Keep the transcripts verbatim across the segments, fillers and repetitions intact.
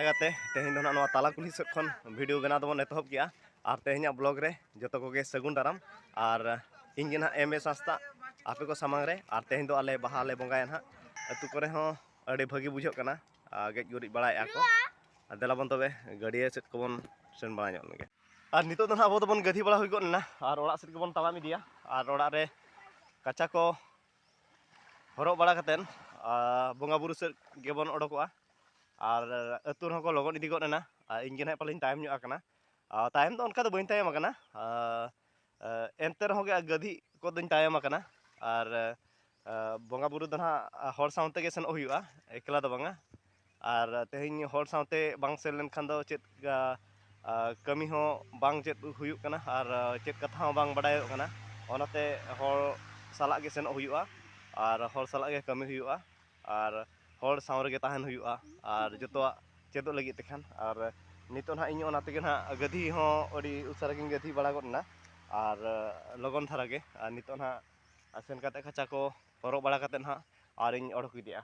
ᱠᱟᱛᱮ ᱛᱮᱦᱮᱧ ᱫᱚ ᱱᱟᱦᱟᱜ ᱱᱚᱣᱟ ᱛᱟᱞᱟ ᱠᱩᱞᱦᱤ ᱥᱮᱫ ᱠᱷᱚᱱ ᱵᱷᱤᱰᱤᱭᱳ ᱵᱮᱱᱟᱣ ᱫᱚᱵᱚᱱ ᱮᱛᱚᱦᱚᱵ ᱠᱮᱜᱼᱟ᱾ ᱟᱨ ᱛᱮᱦᱮᱧᱟᱜ ᱵᱞᱚᱜ ᱨᱮ ᱡᱚᱛᱚ ᱠᱚᱜᱮ ᱥᱟᱹᱜᱩᱱ ᱫᱟᱨᱟᱢ᱾ ᱟᱨ ᱤᱧ ᱜᱮ ᱱᱟᱦᱟᱜ ᱮᱢ ᱮᱥ ᱦᱟᱸᱥᱫᱟ ᱟᱯᱮ ᱠᱚ ᱥᱟᱢᱟᱝ ᱨᱮ᱾ ᱟᱨ ᱛᱮᱦᱮᱧ ᱫᱚ ᱟᱞᱮ ᱵᱟᱦᱟ ᱞᱮ ᱵᱚᱸᱜᱟᱭᱟ ᱱᱟᱦᱟᱜ᱾ ᱟᱹᱛᱩ ᱠᱚᱨᱮ ᱦᱚᱸ ᱟᱹᱰᱤ ᱵᱷᱟᱹᱜᱤ ᱵᱩᱡᱷᱟᱹᱜ ᱠᱟᱱᱟ, ᱟᱨ ᱜᱮᱡ ᱜᱩᱨᱤᱡ ᱵᱟᱲᱟᱭᱮᱫᱼᱟ ᱠᱚ᱾ ᱟᱨ ᱫᱮᱞᱟ ᱵᱚᱱ ᱛᱚᱵᱮ ᱜᱟᱹᱰᱭᱟᱹ ᱥᱮᱫ ᱠᱚᱵᱚᱱ ᱥᱮᱱ ᱵᱟᱲᱟ ᱧᱚᱜ ᱞᱮᱱᱜᱮ᱾ ᱟᱨ ᱱᱤᱛᱚᱜ ᱫᱚ ᱱᱟᱦᱟᱜ ᱟᱵᱚ ᱫᱚᱵᱚᱱ ᱜᱟᱹᱫᱷᱤ ᱵᱟᱲᱟ ᱦᱩᱭ ᱜᱚᱫ ᱮᱱᱟ, ᱟᱨ ᱚᱲᱟᱜ ᱥᱮᱫ ᱜᱮᱵᱚᱱ ᱛᱟᱲᱟᱢ ᱤᱫᱤᱭᱟ᱾ ᱟᱨ ᱚᱲᱟᱜ ᱨᱮ ᱠᱟᱪᱟ ᱠᱚ ᱦᱚᱨᱚᱜ ᱵᱟᱲᱟ ᱠᱟᱛᱮᱫ, ᱟᱨ ᱵᱚᱸᱜᱟ ᱵᱩᱨᱩ ᱥᱮᱫ ᱜᱮᱵᱚᱱ ᱚᱰᱚᱠᱚᱜᱼᱟ᱾ ᱟᱨ ᱟᱹᱛᱩ ᱨᱮᱦᱚᱸ ᱠᱚ ᱞᱚᱜᱚᱱ ᱤᱫᱤ ᱜᱚᱫ ᱮᱱᱟ᱾ ᱟᱨ ᱤᱧ ᱜᱮ ᱱᱟᱦᱟᱜ ᱯᱟᱞᱮᱧ ᱛᱟᱭᱚᱢ ᱧᱚᱜ ᱟᱠᱟᱱᱟ᱾ ᱟᱨ ᱛᱟᱭᱚᱢ ᱫᱚ ᱚᱱᱠᱟ ᱫᱚ ᱵᱟᱹᱧ ᱛᱟᱭᱚᱢ ᱟᱠᱟᱱᱟ᱾ ᱟᱨ, ᱟᱨ ᱮᱱᱛᱮ ᱨᱮᱦᱚᱸ ᱜᱮ ᱜᱟᱹᱫᱷᱤ ᱠᱚ ᱫᱚᱧ ᱛᱟᱭᱚᱢ ᱟᱠᱟᱱᱟ᱾ ᱟᱨ, ᱟᱨ ᱵᱚᱸᱜᱟ ᱵᱩᱨᱩ ᱫᱚ ᱱᱟᱦᱟᱜ ᱦᱚᱲ ᱥᱟᱶᱛᱮ ᱜᱮ ᱥᱮᱱᱚᱜ ᱦᱩᱭᱩᱜᱼᱟ, ᱮᱠᱞᱟ ᱫᱚ ᱵᱟᱝᱟ᱾ ᱟᱨ ᱛᱮᱦᱮᱧ ᱦᱚᱲ ᱥᱟᱶᱛᱮ ᱵᱟᱝ ᱥᱮᱱ ᱞᱮᱱᱠᱷᱟᱱ ᱫᱚ ᱪᱮᱫ, ᱟᱨ, ᱟᱨ ᱠᱟᱹᱢᱤ ᱦᱚᱸ ᱵᱟᱝ ᱪᱮᱫ ᱦᱩᱭᱩᱜ ᱠᱟᱱᱟ, ᱟᱨ ᱪᱮᱫ ᱠᱟᱛᱷᱟ ᱦᱚᱸ ᱵᱟᱝ ᱵᱟᱰᱟᱭᱚᱜ ᱠᱟᱱᱟ᱾ ᱚᱱᱟᱛᱮ ᱦᱚᱲ ᱥᱟᱞᱟᱜ ᱜᱮ ᱥᱮᱱᱚᱜ ᱦᱩᱭᱩᱜᱼᱟ, ᱟᱨ ᱦᱚᱲ ᱥᱟᱞᱟᱜ ᱜᱮ ᱠᱟᱹᱢᱤ ᱦᱩᱭᱩᱜᱼᱟ, ᱟᱨ ᱦᱚᱲ ᱥᱟᱶ ᱨᱮᱜᱮ ᱛᱟᱦᱮᱱ ᱦᱩᱭᱩᱜᱼᱟ, ᱟᱨ ᱡᱚᱛᱚᱣᱟᱜ ᱪᱮᱫᱚᱜ ᱞᱟᱹᱜᱤᱫ ᱛᱮᱠᱷᱟᱱ᱾ ᱟᱨ ᱱᱤᱛᱚᱜ ᱱᱟᱦᱟᱜ ᱤᱧ ᱚᱱᱟ ᱛᱮᱜᱮ ᱱᱟᱦᱟᱜ ᱜᱟᱹᱫᱷᱤ ᱦᱚᱸ ᱟᱹᱰᱤ ᱩᱥᱟᱹᱨᱟ ᱜᱤᱧ ᱜᱟᱹᱫᱷᱤ ᱵᱟᱲᱟ ᱜᱚᱫ ᱮᱱᱟ, ᱟᱨ ᱞᱚᱜᱚᱱ ᱫᱷᱟᱨᱟ ᱜᱮ᱾ ᱟᱨ ᱱᱤᱛᱚᱜ ᱱᱟᱦᱟᱜ ᱥᱮᱱ ᱠᱟᱛᱮ ᱠᱟᱪᱟ ᱠᱚ ᱦᱚᱨᱚᱜ ᱵᱟᱲᱟ ᱠᱟᱛᱮ ᱱᱟᱦᱟᱜ ᱟᱨᱤᱧ ᱚᱰᱚᱠ ᱤᱫᱤᱜᱼᱟ᱾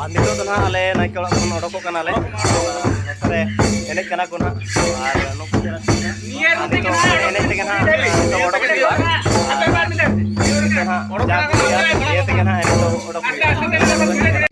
ᱟᱨ ᱱᱤᱛᱚᱜ ᱫᱚ ᱱᱟᱦᱟᱜ ᱟᱞᱮ ᱱᱟᱭᱠᱮ ᱚᱲᱟᱜ ᱠᱷᱚᱱ ᱚᱰᱚᱠᱚᱜ ᱠᱟᱱᱟᱞᱮ᱾ ᱟᱨ ᱱᱚᱛᱮ ᱨᱮ ᱮᱱᱮᱡ ᱠᱟᱱᱟ ᱠᱚ ᱱᱟᱦᱟᱜ᱾ ᱟᱨ ᱱᱩᱠᱩ ᱟᱨ ᱱᱤᱛᱚᱜ ᱮᱱᱮᱡ ᱛᱮᱜᱮ ᱱᱟᱦᱟᱜ ᱱᱤᱛᱚᱜ ᱚᱰᱚᱠ ᱦᱩᱭᱩᱜᱼᱟ᱾ ᱟᱨ ᱱᱤᱛᱚᱜ ᱱᱟᱦᱟᱜ ᱡᱟᱜᱮ ᱤᱭᱟᱹ ᱛᱮᱜᱮ ᱱᱟᱦᱟᱜ ᱱᱤᱛᱚᱜ ᱚᱰᱚᱠ ᱦᱩᱭᱩᱜᱼᱟ᱾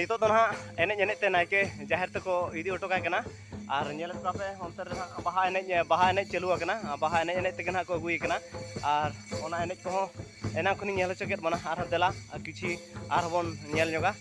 ᱱᱤᱛᱚᱜ ᱫᱚ ᱱᱟᱦᱟᱜ ᱮᱱᱮᱡ ᱮᱱᱮᱡ ᱛᱮ ᱱᱟᱭᱠᱮ ᱡᱟᱦᱮᱨ ᱛᱮᱠᱚ ᱤᱫᱤ ᱦᱚᱴᱚ ᱠᱟᱭ ᱠᱟᱱᱟ᱾ ᱟᱨ ᱧᱮᱞᱮᱫ ᱠᱚᱣᱟ ᱯᱮ ᱚᱱᱛᱮ ᱨᱮ ᱱᱟᱦᱟᱜ ᱵᱟᱦᱟ ᱮᱱᱮᱡ, ᱵᱟᱦᱟ ᱮᱱᱮᱡ ᱪᱟᱹᱞᱩ ᱟᱠᱟᱱᱟ᱾ ᱵᱟᱦᱟ ᱮᱱᱮᱡ ᱮᱱᱮᱡ ᱛᱮᱜᱮ ᱱᱟᱦᱟᱜ ᱠᱚ ᱟᱹᱜᱩᱭᱮ ᱠᱟᱱᱟ᱾ ᱟᱨ ᱚᱱᱟ ᱮᱱᱮᱡ ᱠᱚᱦᱚᱸ ᱮᱱᱟᱝ ᱠᱷᱚᱱᱤᱧ ᱧᱮᱞ ᱦᱚᱪᱚ ᱠᱮᱫ ᱵᱚᱱᱟ᱾ ᱟᱨᱦᱚᱸ ᱫᱮᱞᱟ ᱠᱤᱪᱷᱤ ᱟᱨᱦᱚᱸ ᱵᱚᱱ ᱧᱮᱞ ᱧᱚᱜᱟ᱾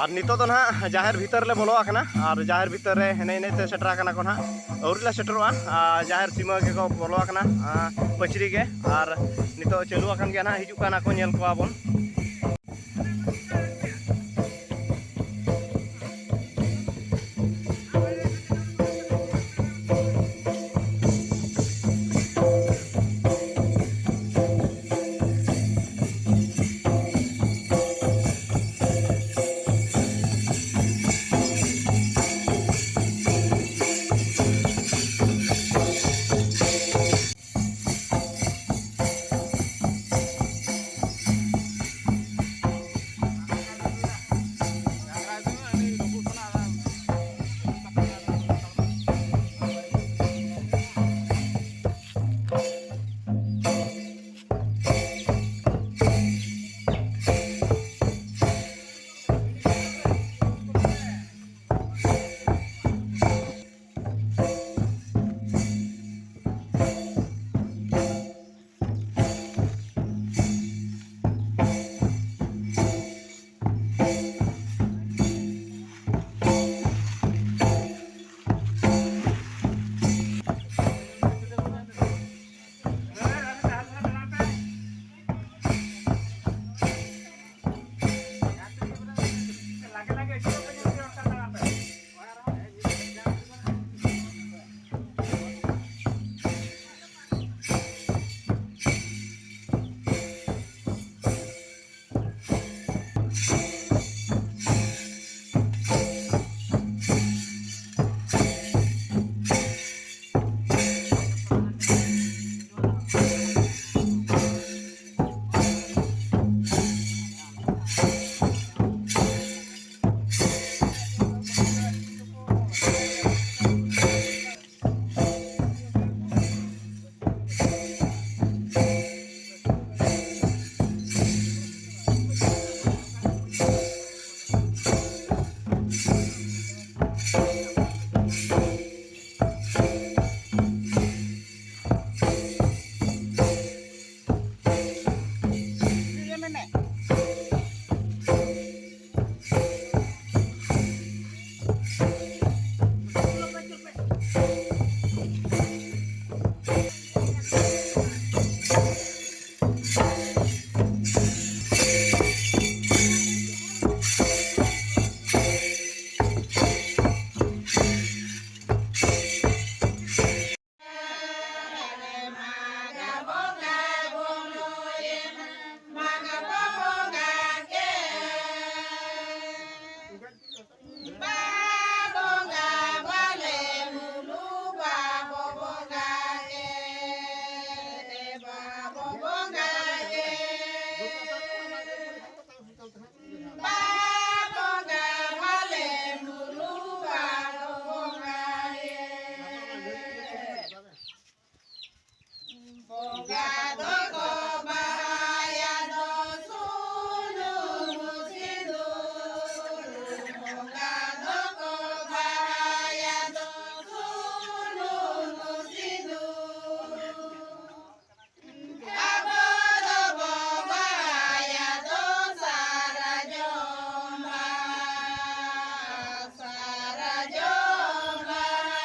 ᱟᱨ ᱱᱤᱛᱚᱜ ᱫᱚ ᱱᱟᱦᱟᱜ ᱡᱟᱦᱮᱨ ᱵᱷᱤᱛᱟᱹᱨ ᱞᱮ ᱵᱚᱞᱚ ᱟᱠᱟᱱᱟ᱾ ᱟᱨ ᱡᱟᱦᱮᱨ ᱵᱷᱤᱛᱟᱹᱨ ᱨᱮ ᱮᱱᱮᱡ ᱮᱱᱮᱡ ᱛᱮ ᱥᱮᱴᱮᱨ ᱟᱠᱟᱱᱟ ᱠᱚ ᱱᱟᱦᱟᱜ᱾ ᱟᱹᱣᱨᱤ ᱞᱮ ᱥᱮᱴᱮᱨᱚᱜᱼᱟ, ᱟᱨ ᱡᱟᱦᱮᱨ ᱥᱤᱢᱟᱹ ᱜᱮᱠᱚ ᱵᱚᱞᱚ ᱟᱠᱟᱱᱟ, ᱟᱨ ᱯᱟᱹᱪᱨᱤ ᱜᱮ᱾ ᱟᱨ ᱱᱤᱛᱚᱜ ᱪᱟᱹᱞᱩ ᱟᱠᱟᱱ ᱜᱮᱭᱟ ᱱᱟᱦᱟᱜ, ᱦᱤᱡᱩᱜ ᱠᱟᱱᱟ ᱠᱚ, ᱧᱮᱞ ᱠᱚᱣᱟ ᱵᱚᱱ᱾ ᱵᱚᱸᱜᱟ ᱫᱚᱠᱚ ᱵᱟᱦᱟᱭᱟ ᱫᱚ ᱥᱩᱱᱩᱢ ᱥᱤᱸᱫᱩᱨ᱾ ᱵᱚᱸᱜᱟ ᱫᱚᱠᱚ ᱵᱟᱦᱟᱭᱟ ᱫᱚ ᱥᱩᱱᱩᱢ ᱥᱤᱸᱫᱩᱨ᱾ ᱟᱵᱚ ᱫᱚᱵᱚ ᱵᱟᱦᱟᱭᱟ ᱫᱚ ᱥᱟᱨᱡᱚᱢ ᱵᱟᱦᱟ, ᱥᱟᱨᱡᱚᱢ ᱵᱟᱦᱟ᱾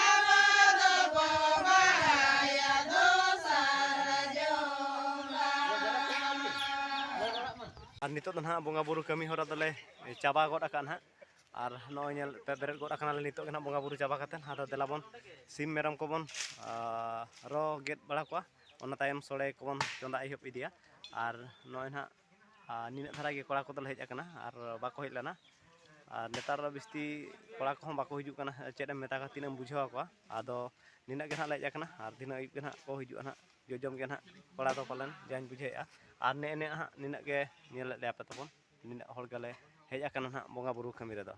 ᱟᱵᱚ ᱫᱚᱵᱚ ᱵᱟᱦᱟᱭᱟ ᱫᱚ ᱥᱟᱨᱡᱚᱢ ᱵᱟᱦᱟ᱾ ᱟᱨ ᱱᱤᱛᱚᱜ ᱫᱚ ᱱᱟᱦᱟᱜ ᱵᱚᱸᱜᱟ ᱵᱩᱨᱩ ᱠᱟᱹᱢᱤ ᱦᱚᱨᱟ ᱫᱚᱞᱮ ᱪᱟᱵᱟ ᱜᱚᱫ ᱟᱠᱟᱫ ᱱᱟᱦᱟᱜ᱾ ᱟᱨ ᱱᱚᱜᱼᱚᱭ ᱧᱮᱞ ᱯᱮ, ᱵᱮᱨᱮᱫ ᱜᱚᱫ ᱟᱠᱟᱱᱟᱞᱮ ᱱᱤᱛᱚᱜ ᱜᱮ ᱱᱟᱦᱟᱜ ᱵᱚᱸᱜᱟ ᱵᱩᱨᱩ ᱪᱟᱵᱟ ᱠᱟᱛᱮᱫ᱾ ᱟᱫᱚ ᱫᱮᱞᱟ ᱵᱚᱱ ᱥᱤᱢ ᱢᱮᱨᱚᱢ ᱠᱚᱵᱚᱱ, ᱟᱨ, ᱨᱚ ᱜᱮᱫ ᱵᱟᱲᱟ ᱠᱚᱣᱟ, ᱚᱱᱟ ᱛᱟᱭᱚᱢ ᱥᱚᱲᱮ ᱠᱚᱵᱚᱱ ᱪᱚᱸᱫᱟ ᱮᱦᱚᱵ ᱤᱫᱤᱭᱟ᱾ ᱟᱨ ᱱᱚᱜᱼᱚᱭ ᱱᱟᱦᱟᱜ, ᱟᱨ, ᱱᱤᱱᱟᱹᱜ ᱫᱷᱟᱨᱟ ᱜᱮ ᱠᱚᱲᱟ ᱠᱚᱫᱚᱞᱮ ᱦᱮᱡ ᱟᱠᱟᱱᱟ ᱟᱨ ᱵᱟᱠᱚ ᱦᱮᱡ ᱞᱮᱱᱟ᱾ ᱟᱨ ᱱᱮᱛᱟᱨ ᱫᱚ ᱵᱤᱥᱛᱤ ᱠᱚᱲᱟ ᱠᱚᱦᱚᱸ ᱵᱟᱠᱚ ᱦᱤᱡᱩᱜ ᱠᱟᱱᱟ, ᱪᱮᱫ ᱮᱢ ᱢᱮᱛᱟ ᱠᱚᱣᱟ, ᱛᱤᱱᱟᱹᱜ ᱮᱢ ᱵᱩᱡᱷᱟᱹᱣ ᱟᱠᱚᱣᱟ᱾ ᱟᱫᱚ ᱱᱤᱱᱟᱹᱜ ᱜᱮ ᱱᱟᱦᱟᱜ ᱞᱮ ᱦᱮᱡ ᱟᱠᱟᱱᱟ, ᱟᱨ ᱫᱷᱤᱱᱟᱹᱝ ᱟᱹᱭᱩᱵ ᱜᱮ ᱱᱟᱦᱟᱜ ᱠᱚ ᱦᱤᱡᱩᱜᱼᱟ ᱱᱟᱦᱟᱜ, ᱡᱚᱡᱚᱢ ᱜᱮ ᱱᱟᱦᱟᱜ ᱠᱚᱲᱟ ᱫᱚ ᱯᱟᱞᱮᱱ, ᱡᱟᱧ ᱵᱩᱡᱷᱟᱹᱣᱮᱫᱼᱟ᱾ ᱟᱨ ᱱᱮᱜᱼᱮ ᱱᱮᱜᱼᱮ ᱦᱟᱸᱜ ᱱᱤᱱᱟᱹᱜ ᱜᱮ ᱧᱮᱞᱮᱫ ᱞᱮᱭᱟ ᱯᱮ ᱛᱟᱵᱚᱱ, ᱱᱤᱱᱟᱹᱜ ᱦᱚᱲ ᱜᱮᱞᱮ ᱦᱮᱡ ᱟᱠᱟᱱᱟ ᱱᱟᱦᱟᱜ ᱵᱚᱸᱜᱟ ᱵᱩᱨᱩ ᱠᱟᱹᱢᱤ ᱨᱮᱫᱚ᱾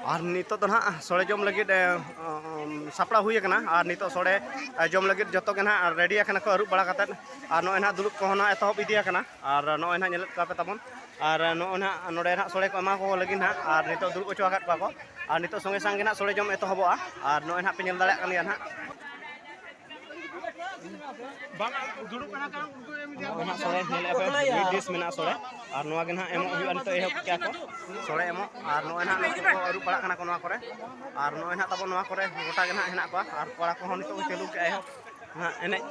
ᱟᱨ ᱱᱤᱛᱚᱜ ᱫᱚ ᱱᱟᱦᱟᱜ ᱥᱚᱲᱮ ᱡᱚᱢ ᱞᱟᱹᱜᱤᱫ, ᱮ, ᱩᱢ, ᱥᱟᱯᱲᱟᱣ ᱦᱩᱭ ᱟᱠᱟᱱᱟ᱾ ᱟᱨ ᱱᱤᱛᱚᱜ ᱥᱚᱲᱮ, ᱮ, ᱡᱚᱢ ᱞᱟᱹᱜᱤᱫ ᱡᱚᱛᱚ ᱜᱮ ᱱᱟᱦᱟᱜ ᱨᱮᱰᱤ ᱟᱠᱟᱱᱟ ᱠᱚ, ᱟᱹᱨᱩᱵ ᱵᱟᱲᱟ ᱠᱟᱛᱮᱫ᱾ ᱟᱨ ᱱᱚᱜᱼᱚᱭ ᱱᱟᱦᱟᱜ ᱫᱩᱲᱩᱵ ᱠᱚᱦᱚᱸ ᱱᱟᱦᱟᱜ ᱮᱛᱚᱦᱚᱵ ᱤᱫᱤ ᱟᱠᱟᱱᱟ᱾ ᱟᱨ ᱱᱚᱜᱼᱚᱭ ᱱᱟᱦᱟᱜ ᱧᱮᱞᱮᱫ ᱠᱚᱣᱟ ᱯᱮ ᱛᱟᱵᱚᱱ, ᱟᱨ ᱱᱚᱜᱼᱚᱭ ᱱᱟᱦᱟᱜ ᱱᱚᱰᱮ ᱱᱟᱦᱟᱜ ᱥᱚᱲᱮ ᱠᱚ ᱮᱢᱟ ᱠᱚ ᱞᱟᱹᱜᱤᱫ ᱱᱟᱦᱟᱜ, ᱟᱨ ᱱᱤᱛᱚᱜ ᱫᱩᱲᱩᱵ ᱦᱚᱪᱚ ᱟᱠᱟᱫ ᱠᱚᱣᱟ ᱠᱚ᱾ ᱟᱨ ᱱᱤᱛᱚᱜ ᱥᱚᱸᱜᱮ ᱥᱟᱝ ᱜᱮ ᱱᱟᱦᱟᱜ ᱥᱚᱲᱮ ᱡᱚᱢ ᱮᱛᱚᱦᱚᱵᱚᱜᱼᱟ᱾ ᱟᱨ ᱱᱚᱜᱼᱚᱭ ᱱᱟᱦᱟᱜ ᱯᱮ ᱧᱮᱞ ᱫᱟᱲᱮᱭᱟᱜ ᱠᱟᱱ ᱜᱮᱭᱟ ᱱᱟᱦᱟᱜ᱾ ᱱᱚᱜᱼᱚᱭ ᱱᱟᱦᱟᱜ ᱥᱚᱲᱮ ᱧᱮᱞᱮᱫᱼᱟ ᱯᱮ, ᱢᱤᱫ ᱰᱤᱥ ᱢᱮᱱᱟᱜᱼᱟ ᱥᱚᱲᱮ᱾ ᱟᱨ ᱱᱚᱣᱟ ᱜᱮ ᱱᱟᱦᱟᱜ ᱮᱢᱚᱜ ᱦᱩᱭᱩᱜᱼᱟ, ᱱᱤᱛᱚᱜ ᱮᱦᱚᱵ ᱠᱮᱜᱼᱟ ᱠᱚ ᱥᱚᱲᱮ ᱮᱢᱚᱜ᱾ ᱟᱨ ᱱᱚᱜᱼᱚᱭ ᱱᱟᱦᱟᱜ ᱱᱤᱛᱚᱜ ᱠᱚ ᱟᱹᱨᱩᱵ ᱵᱟᱲᱟᱜ ᱠᱟᱱᱟ ᱠᱚ ᱱᱚᱣᱟ ᱠᱚᱨᱮ᱾ ᱟᱨ ᱱᱚᱜᱼᱚᱭ ᱱᱟᱦᱟᱜ ᱛᱟᱵᱚᱱ ᱱᱚᱣᱟ ᱠᱚᱨᱮ ᱜᱚᱴᱟ ᱜᱮ ᱱᱟᱦᱟᱜ ᱦᱮᱱᱟᱜ ᱠᱚᱣᱟ᱾ ᱟᱨ ᱠᱚᱲᱟ ᱠᱚᱦᱚᱸ ᱱᱤᱛᱚᱜ ᱠᱚ ᱪᱟᱹᱞᱩ ᱠᱮᱜᱼᱟ ᱮᱦᱚᱵ ᱱᱟᱦᱟᱜ ᱮᱱᱮᱡ᱾